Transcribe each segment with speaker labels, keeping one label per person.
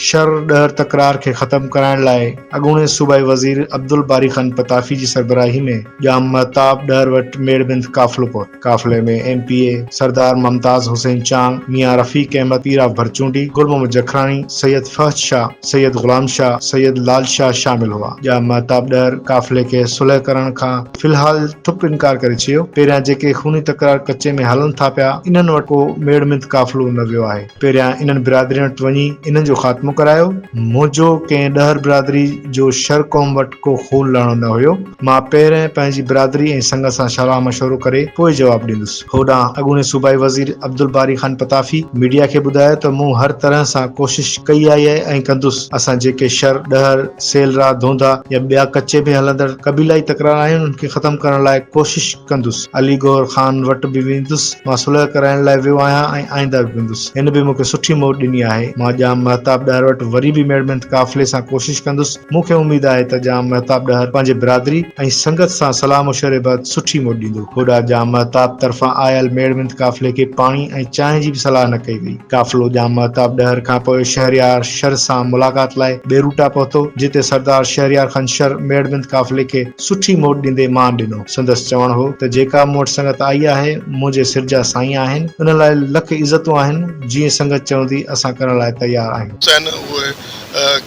Speaker 1: شھر ڏهر تڪرار کي ختم ڪرائڻ لاء اڳوڻي صوبائي وزير عبدالباري خان پتافي جي سربراهي ۾ ڄام مهتاب ڏهر وٽ ميڙ منٿ قافلو پهتو. قافلي ۾ M P A Sardar Mumtaz Hussain Chang, Mian Rafiq Ahmed Pir of Bharchundi, Gul Muhammad Jakhrani, Syed Fahad Shah, Syed Ghulam Shah, Syed Lal Shah شامل هئا. ڄام مهتاب ڏهر قافلي کي صلح ڪرڻ کان في الحال ٺپ انڪار ڪري ڇڏيو. پهريان جيڪي خوني تڪرار ڪچي ۾ هلن ٿا پيا انهن وٽ ڪو ميڙ منٿ قافلو نه ويو آهي. پهريان انهن برادرين وٽ وڃي انهن جو خاتمو ڪرايو. منهنجو ڪنهن ڏهر برادري جو شر قوم وٽ ڪو خون لهڻو نه هيو. مان پهرين پنهنجي برادري ۽ سنگت سان صلاح مشورو ڪري پوء جواب ڏيندس. هوڏانهن اڳوڻي صوبائي وزير عبدالباري خان پتافي ميڊيا کي ٻڌايو ته مون هر طرح سان ڪوشش ڪئي آهي ۽ ڪندس، اسان جيڪي شر، ڏهر، سيلرا، ڌونڌا يا ٻيا ڪچي ۾ هلندڙ قبيلائي تڪرار آهن انهن کي ختم ڪرڻ لاء ڪوشش ڪندس، علي گوهر خان وٽ به ويندس، مان صلح ڪرائڻ لاء ويو آهيان ۽ آئنده به ويندس، هن به مون کي سٺي موٽ ڏني آهي، مان ڄام مهتاب ڏهر وٽ وري به ميڙمنٿ قافلي سان ڪوشش ڪندس. مون کي اميد آهي ته ڄام مهتاب ڏهر پنهنجي برادري ۽ سنگت سان صلاح مشوري بعد سٺي موٽ ڏيندو. هوڏانهن ڄام مهتاب طرفان آيل ميڙ منٿ قافلي کي پاڻي ۽ چانهه جي به صلاح نه ڪئي وئي. قافلو ڄام مهتاب ڏهر کان پوء شهريار شر سان ملاقات لاء بيروٽا پهتو، جتي سردار شهريار خان شر ميڙ منٿ قافلي کي سٺي موٽ ڏيندي مان ڏنو. سندس چوڻ هو ته جيڪا مون وٽ سنگت آئي آهي، منهنجي سر جا سائين آهن، انهن لاء لک عزتون آهن، جيئن سنگت چوندي اسان ڪرڻ لاء تيار آهيون.
Speaker 2: آهن اهي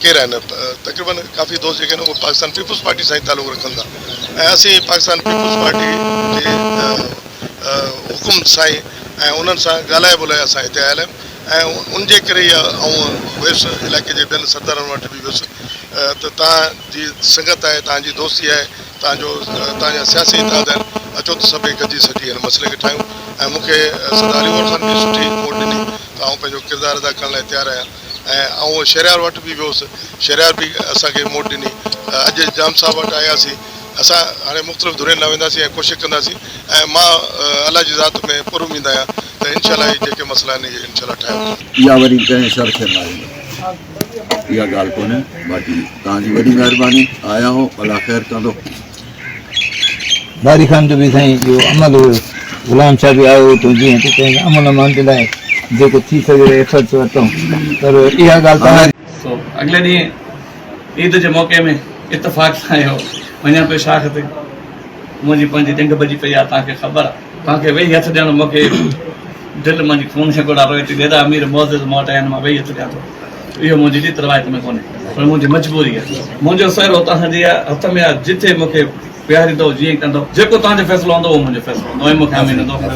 Speaker 2: ڪير آهن تقريبن ڪافي دوست جيڪي آهن اهي پاڪستان پيپلز پارٽي سان ئي تعلق رکن ٿا ۽ اسين پاڪستان پيپلز پارٽي جي حڪم سان ئي ۽ انهن سان ڳالهائي ٻولهائي اسان هتي آيل آهيون ۽ ان جي ڪري ئي آئون ويس علائقي جي ٻين سردارن وٽ به ويس ته توهان جي سنگت آهي توهان جي دوستي آهي توهان جو توهان جا سياسي اتحاد آهن اچو ته سڀئي گڏجي سڏجي هن مسئلي کي ٺاهيون ۽ مون کي سردار علي عمر خان به سٺي موٽ ڏني ته آئون پنهنجو ڪردار ادا ڪرڻ لاء تيار آهيان ۽ آئون شهريار وٽ به ويو هوس، شهريار به اسان کي موٽ ڏني. اڄ ڄام صاحب وٽ آياسين. اسان هاڻي مختلف ڌرين ڏانهن وينداسين ۽ ڪوشش ڪنداسين ۽ مان الله جي ذات ۾ پر اميد آهيان ته انشاء الله هي جيڪي مسئلا آهن اهي انشاء الله ٺاهي وٺنداسين.
Speaker 3: يا وري ڪنهن شر کي ماريندو اها ڳالهه ڪونهي باقي توهان جي وڏي مهرباني آيا هو الله خير ڪندو.
Speaker 4: باري خان جو به سائين اهو عمل هيو غلام شاهه به آيو هو جيئن ته چيائين امن امان جي لاء جيڪو ٿي سگهي ايفرٽس ورتائون پر اها ڳالهه توهان
Speaker 5: سو اڳلي ڏينهن عيد جي موقعي ۾ اتفاق سان اهو وڃان پيو شاخ تي منهنجي پنهنجي ڄنگهه ڀڄي پئي آهي توهان کي خبر آهي توهان کي ويهي هٿ ڏيڻ مون کي دل منهنجي خون جا ڳوڙها روئي ٿي ڏيڏا امير معزز مون وٽ آيا آهن مان ويهي هٿ ڏيان ٿو اهو منهنجي ريت روايت ۾ ڪونهي پر منهنجي مجبوري آهي منهنجو سهرو توهان جي هٿ ۾ آهي جتي مون کي ويهاريندؤ جيئن ڪندؤ جيڪو توهان جو فيصلو هوندو اهو منهنجو فيصلو هوندو ۽ مون کي امين هوندو.